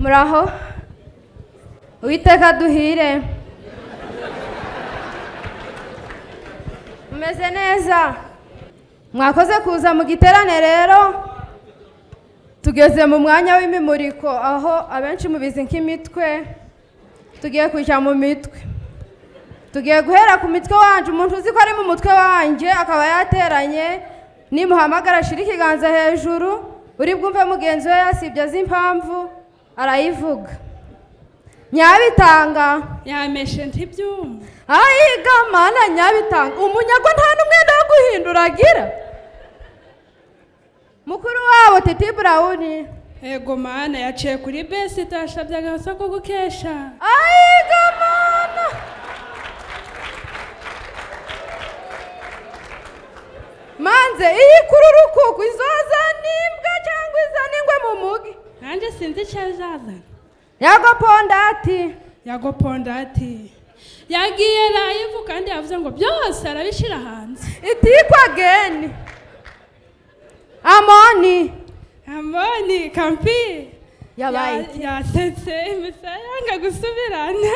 Muraho, Uwiteka duhire. Mumeze neza? Mwakoze kuza mu giterane. Rero tugeze mu mwanya w'imimuriko, aho abenshi mubizi nk'imitwe. Tugiye kujya mu mitwe, tugiye guhera ku mitwe wanje. Umuntu uzi ko ari mu mutwe wanjye akaba yateranye, nimuhamagara ashira ikiganza hejuru. Uri bwumve mugenzi we yasibye azi impamvu arayivuga. Nyabitanga. Yameshe ntibyuma. Ayiga Mana, Nyabitanga umunyago nta n'umwenda wo guhindura agira. Mukuru wabo Titi Brown. Ego Mana, yaciye kuri besi tashabye agasa ko gukesha. Ayiga Mana, manze iyi kururukuku izoza n'imbwa cyangwa iza n'ingwe mu mugi? Nanjye sinzi icyo azazana. Yago Pondati. Yago Pondati yagiye live kandi yavuze ngo byose arabishyira hanze. Itikwa geni Amoni. Amoni Kampi. Yabaye iki? Yasetse imisaya yanga gusubirana.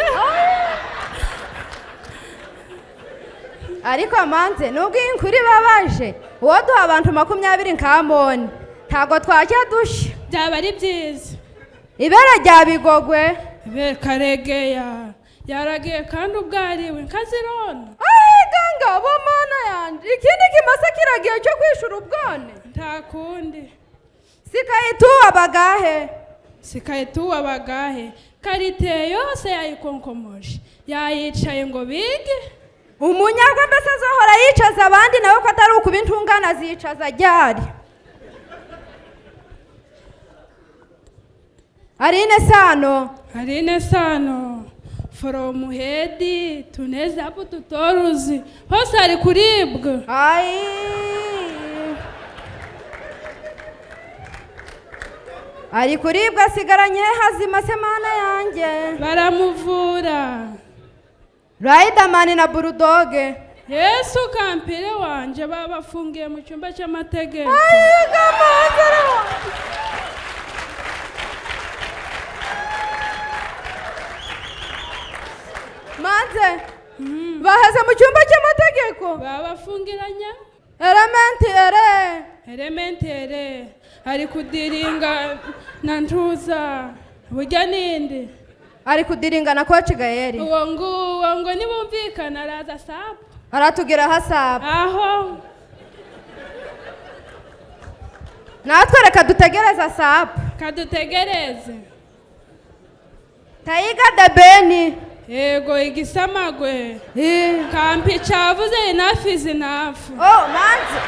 Ariko manze, nubwo iyi nkuru ibabaje, uwo duha abantu 20 nka Amoni ntabwo twajya dushya. Byaba ari byiza. Ibere rya Bigogwe. Be Karegeya yaragiye kandi ubwo ariwe nkazirona. Ayiga ngabo Mana yanjye, ikindi kimasa kiragiye cyo kwishura ubwone. Nta kundi. Sikayituwa bagahe? Sikayituwa bagahe, karite yose yayikonkomoje, yayicaye ngo bige. Umunyarwa mbese azohora yicaza abandi, nawe ko atari ukuba intungana azicaza ryari? Aline Sano. Aline Sano from head to knees up to toes, hose ari kuribwa. Ayi, ari kuribwa, asigaranye hazima se? Mana yanjye. Baramuvura. Riderman na Bulldog. Yesu kampire wanje, babafungiye mu cyumba cy'amategeko. Ayiga manzara, manze baheze mu cyumba cy'amategeko. Babafungiranya. Elementi ere. Elementere ari kudiringa na ntuza burya ninde? Ari kudiringa na Coach Gael. Uwo nguwo ngo nibumvikana araza sapu. Aratugeraho asaba. Aho. Natwe reka dutegereze asapu. Kadutegereze. Tiger The Ben. Yego, igisamagwe. Eh. Kampi cyavuze enough is enough. Oh manze.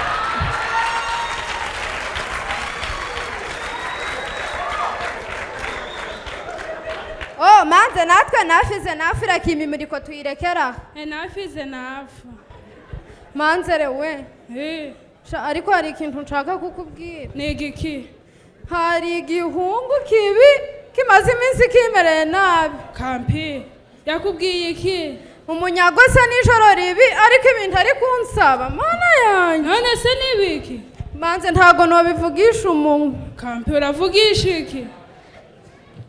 Oh manze, natwe enough is enough, reka imimuriko tuyirekera. Enough is enough. Manze rewe. Eh. Sha, ariko hari ikintu nshaka kukubwira. Ni igiki? Hari igihungu kibi kimaze iminsi kimereye nabi. Kampi yakubwiye iki? Umunyago se nijoro ribi, ariko ibintu ari kunsaba, Mana yanjye. None se nibiki? Manze, ntago nobivugisha umunwa. Kampi, uravugisha iki?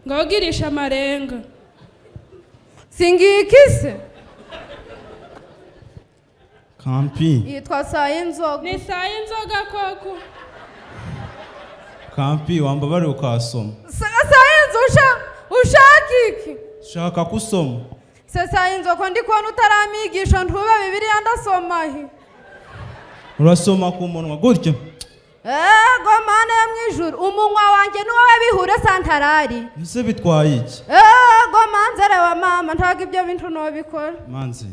Ngo girisha amarenga. Singikise. Kampi. Yitwa Sayinzoga. Ni saa y'inzoga koko. Kampi, wambabariye ukasoma. Sayinzo, ushaka iki? Shaka kusoma. Se Sayinzo, ko ndi kubona utaramigisha, ntube Bibiliya, ndasoma he? Urasoma ku munwa gutyo. Ego Mana yo mu ijuru, umunwa wanjye n'uwowe bihure santarari. Ese bitwaye iki? Ego manzere wa mama, ntabwo ibyo bintu nobikora. Manzi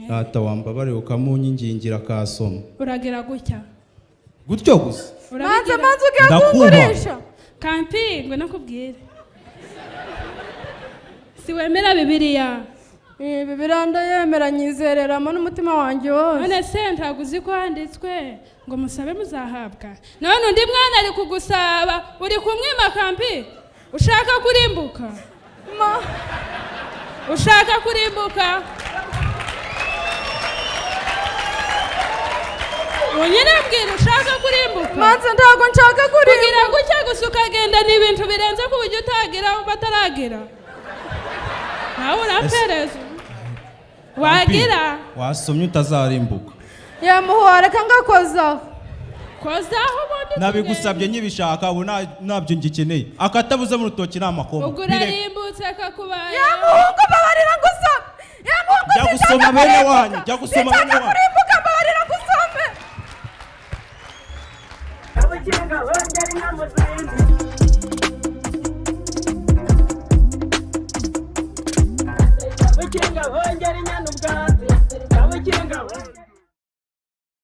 data, wambabariye ukamunyingingira akasoma. Uragira gutya. Gutyo gusa. Manze. Urabigira. Manze, ugiye Ndakubaha. kungurisha. Kampi, ngo nakubwire, si wemera Bibiliya? Bibiliya ndayemera, nyizereramo n'umutima wanjye wose. None se ntabwo uzi ko handitswe ngo musabe muzahabwa? None undi mwana ari kugusaba, uri kumwima. Kampi, ushaka kurimbuka? Ma. Ushaka kurimbuka? Ubu nyine mbwira, ushaka kurimbuka? Manze, ntabwo nshaka Kugira kurimbuka. gutya gusa ukagenda ni ibintu birenze ku buryo utagira bataragira, nawe urapereza wagira. Wasomye utazarimbuka. Yamuhuha, reka ngakozaho. Kozaho ubundi. Nabigusabye nkibishaka, ubu ntabyo ngikeneye. Akatabuze mu rutoki ni amakoma. Ubwo Bireke. urarimbutse kakubaye. Yamuhungu, mbabarira ngusome. Yamuhungu, Jya sinshaka gusoma bene kurimbuka. wanyu, jya gusoma bene Sinshaka wanyu. kurimbuka, mbabarira ngusome. Abukinga bongera inka mu zindi. Abukinga bongera.